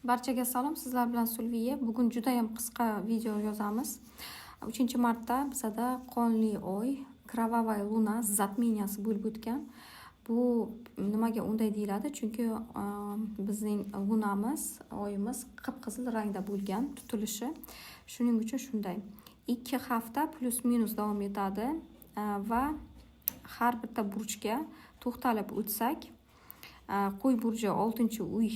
Barchaga salom, sizlar bilan Sulviya. Bugun judayam qisqa video yozamiz. 3-martda bizada qonli oy, кровавая луна затмения si bo'lib o'tgan. Bu nimaga unday deyiladi? Chunki bizning луна miz, oyimiz qip-qizil rangda bo'lgan tutilishi. Shuning uchun shunday. 2 hafta плюс-минус davom etadi va har bitta burchga to'xtalib o'tsak, Qo'y burji 6-uy,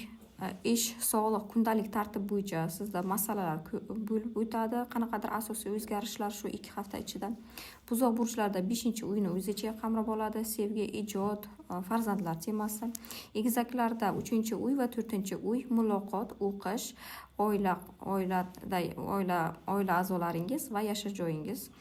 ish, sog'liq, kundalik tartib bo'yicha sizda masalalar bo'lib o'tadi. Qanaqadir asosiy o'zgarishlar shu 2 hafta ichida. Buzoq burjlarida 5-uyni o'z ichiga qamrab oladi. Sevgi, ijod, farzandlar temasi. Egizaklarda 3-uy va 4-uy muloqot, o'qish, oila, oila a'zolaringiz va yashash joyingiz.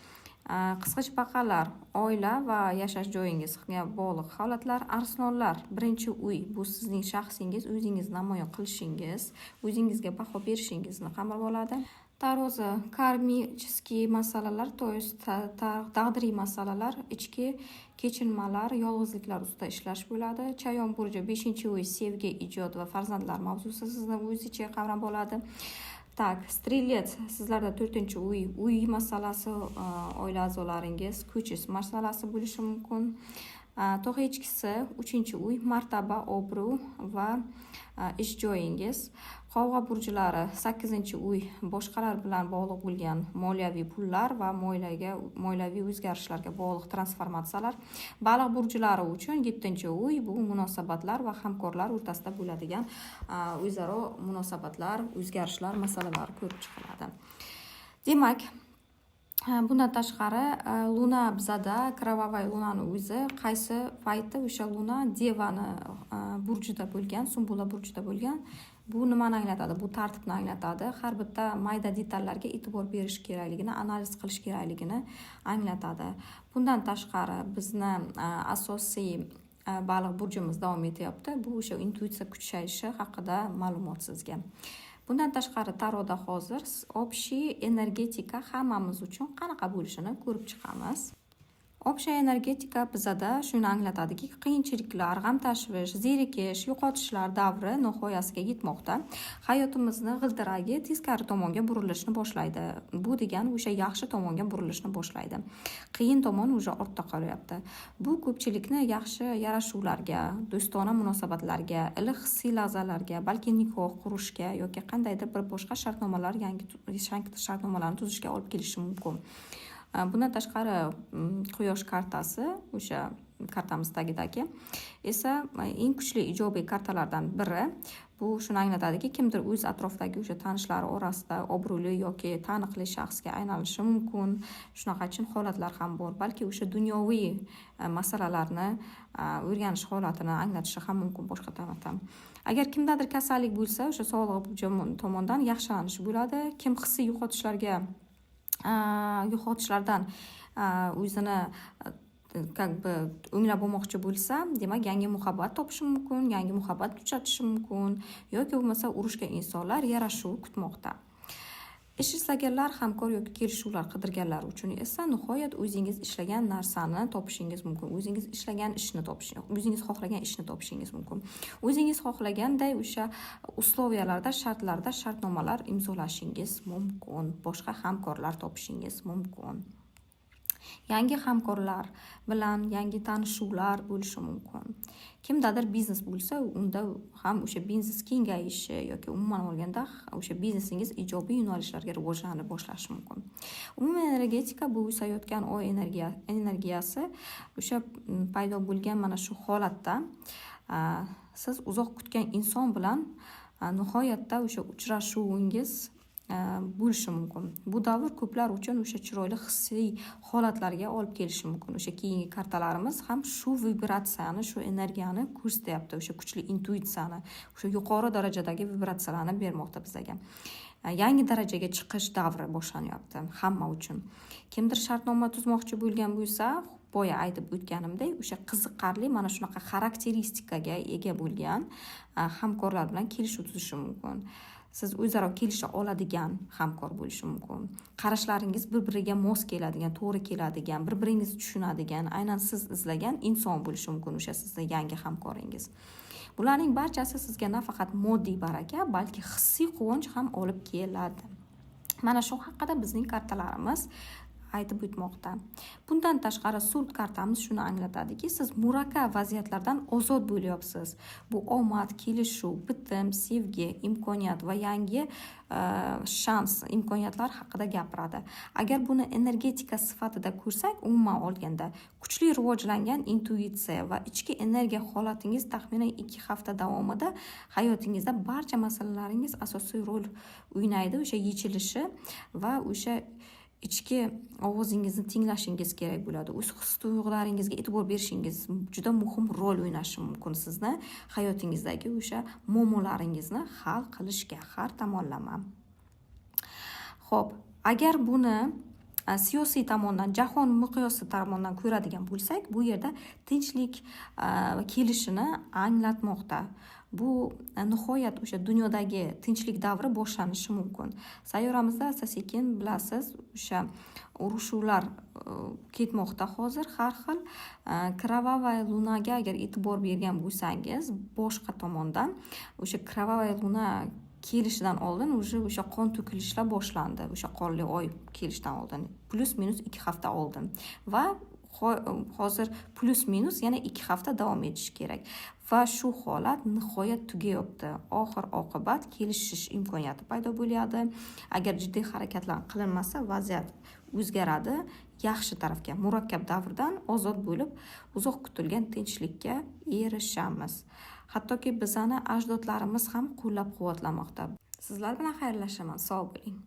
Qisqichbaqalar oila va yashash joyingizga bog'liq holatlar. Arslonlar 1-uy, bu sizning shaxsingiz, o'zingizni namoyon qilishingiz, o'zingizga baho berishingizni qamrab oladi. Tarozi кармический masalalar, то есть taqdiriy masalalar, ichki kechinmalar, yolg'izliklar ustida ishlash bo'ladi. Chayon burji 5-uy, sevgi, ijod va farzandlar mavzusi sizni o'z ichiga qamrab oladi. Так, Стрелец sizlarda 4-uy, uy masalasi, oila a'zolaringiz, ko'chish masalasi bo'lishi mumkin. Tog' echkisi 3-uy, martaba, obro' va ish joyingiz. Qovg'a burjlari 8-uy, boshqalar bilan bog'liq bo'lgan moliyaviy pullar va moliyaviy o'zgarishlarga bog'liq transformatsiyalar. Baliq burjlari uchun 7-uy, bu munosabatlar va hamkorlar o'rtasida bo'ladigan o'zaro munosabatlar, o'zgarishlar masalalari ko'rib chiqiladi. Demak, bundan tashqari, луна bizada, кровавая луна ni o'zi qaysi payti o'sha луна Дева ni burjida bo'lgan, Sumbula burjida bo'lgan. Bu nimani anglatadi? Bu tartibni anglatadi. Har bitta mayda detallarga e'tibor berish kerakligini, analiz qilish kerakligini anglatadi. Bundan tashqari bizni asosiy baliq burjimiz davom etyapti. Bu o'sha intuitsiya kuchayishi haqida ma'lumot sizga. Bundan tashqari taroda hozir общий energetika hammamiz uchun qanaqa bo'lishini ko'rib chiqamiz. Общая energetika bizada shuni anglatadiki, qiyinchiliklar, g'am-tashvish, zerikish, yo'qotishlar davri nihoyasiga yetmoqda. Hayotimizni g'ildiragi teskari tomonga burilishni boshlaydi. Bu degani o'sha yaxshi tomonga burilishni boshlaydi. Qiyin tomon уже ortda qolyapti. Bu ko'pchilikni yaxshi yarashuvlarga, do'stona munosabatlarga, iliq hissiy lahzalarga, balki nikoh qurishga yoki qandaydir bir boshqa shartnomalar, yangi shartnomalarni tuzishga olib kelishi mumkin. Bundan tashqari, quyosh kartasi, o'sha kartamiz tagidagi esa eng kuchli ijobiy kartalardan biri. Bu shuni anglatadiki, kimdir o'z atrofidagi o'sha tanishlari orasida obro'li yoki taniqli shaxsga aylanishi mumkin. Shunaqa chin holatlar ham bor. Balki o'sha dunyoviy masalalarni o'rganish holatini anglatishi ham mumkin boshqa tarafdan. Agar kimdadir kasallik bo'lsa, o'sha sog'lig'i tomondan yaxshilanish bo'ladi. Kim hissiy yo'qotishlardan o'zini как бы o'nglab olmoqchi bo'lsa, demak, yangi muhabbat topishi mumkin, yangi muhabbat uchratishi mumkin yoki bo'lmasa urushgan insonlar yarashuv kutmoqda. Ish izlaganlar, hamkor yoki kelishuvlar qidirganlar uchun esa nihoyat o'zingiz ishlagan narsani topishingiz mumkin. O'zingiz ishlagan ishni topish, o'zingiz xohlagan ishni topishingiz mumkin. O'zingiz xohlaganday o'sha условия larda, shartlarda shartnomalar imzolashingiz mumkin. Boshqa hamkorlar topishingiz mumkin. Yangi hamkorlar bilan yangi tanishuvlar bo'lishi mumkin. Kimdadir biznes bo'lsa, unda ham o'sha biznes kengayishi yoki umuman olganda o'sha biznesingiz ijobiy yo'nalishlarga rivojlana boshlashi mumkin. Umuman energetika bu o'sayotgan oy energiyasi o'sha paydo bo'lgan mana shu holatda siz uzoq kutgan inson bilan nihoyatda o'sha uchrashuvingiz bo'lishi mumkin. Bu davr ko'plar uchun o'sha chiroyli hissiy holatlarga olib kelishi mumkin. O'sha keyingi kartalarimiz ham shu vibratsiyani, shu energiyani ko'rsatyapti, o'sha kuchli intuitsiyani, o'sha yuqori darajadagi vibratsiyalarni bermoqda bizga. Yangi darajaga chiqish davri boshlanyapti hamma uchun. Kimdir shartnoma tuzmoqchi bo'lgan bo'lsa, boya aytib o'tganimdek, o'sha qiziqarli mana shunaqa xarakteristikaga ega bo'lgan hamkorlar bilan kelishuv tuzishi mumkin. Siz o'zaro kelisha oladigan hamkor bo'lishi mumkin. Qarashlaringiz bir-biriga mos keladigan, to'g'ri keladigan, bir-biringizni tushunadigan, aynan siz izlagan inson bo'lishi mumkin o'sha sizni yangi hamkoringiz. Bularning barchasi sizga nafaqat moddiy baraka, balki hissiy quvonch ham olib keladi. Mana shu haqida bizning kartalarimiz aytib o'tmoqda. Bundan tashqari, Sud kartamiz shuni anglatadiki, siz murakkab vaziyatlardan ozod bo'lyapsiz. Bu omad, kelishuv, bitim, sevgi, imkoniyat va yangi shans, imkoniyatlar haqida gapiradi. Agar buni energetika sifatida ko'rsak, umuman olganda kuchli rivojlangan intuitsiya va ichki energiya holatingiz taxminan 2 hafta davomida hayotingizda barcha masalalaringiz asosiy rol o'ynaydi, o'sha yechilishi va o'sha ichki ovozingizni tinglashingiz kerak bo'ladi. O'z his tuyg'ularingizga e'tibor berishingiz juda muhim rol o'ynashi mumkin sizni hayotingizdagi o'sha muammolaringizni hal qilishga har tomonlama. Ho'p, agar buni siyosiy tomondan, jahon miqyosi tomondan ko'radigan bo'lsak, bu yerda tinchlik kelishini anglatmoqda. Bu nihoyat o'sha dunyodagi tinchlik davri boshlanishi mumkin. Sayyoramizda asta sekin, bilasiz, o'sha urushuvlar ketmoqda hozir har xil. Кровавая луна ga agar e'tibor bergan bo'lsangiz, boshqa tomondan, o'sha кровавая луна kelishidan oldin уже o'sha qon to'kilishlar boshlandi, o'sha qonli oy kelishidan oldin, плюс-минус 2 hafta oldin, va hozir плюс-минус yana 2 hafta davom etishi kerak va shu holat nihoyat tugayapti. Oxir oqibat kelishish imkoniyati paydo bo'lyapti. Agar jiddiy harakatlar qilinmasa, vaziyat o'zgaradi yaxshi tarafga. Murakkab davrdan ozod bo'lib, uzoq kutilgan tinchlikka erishamiz. Hattoki bizani ajdodlarimiz ham qo'llab quvvatlamoqda. Sizlar bilan xayrlashaman, sog' bo'ling.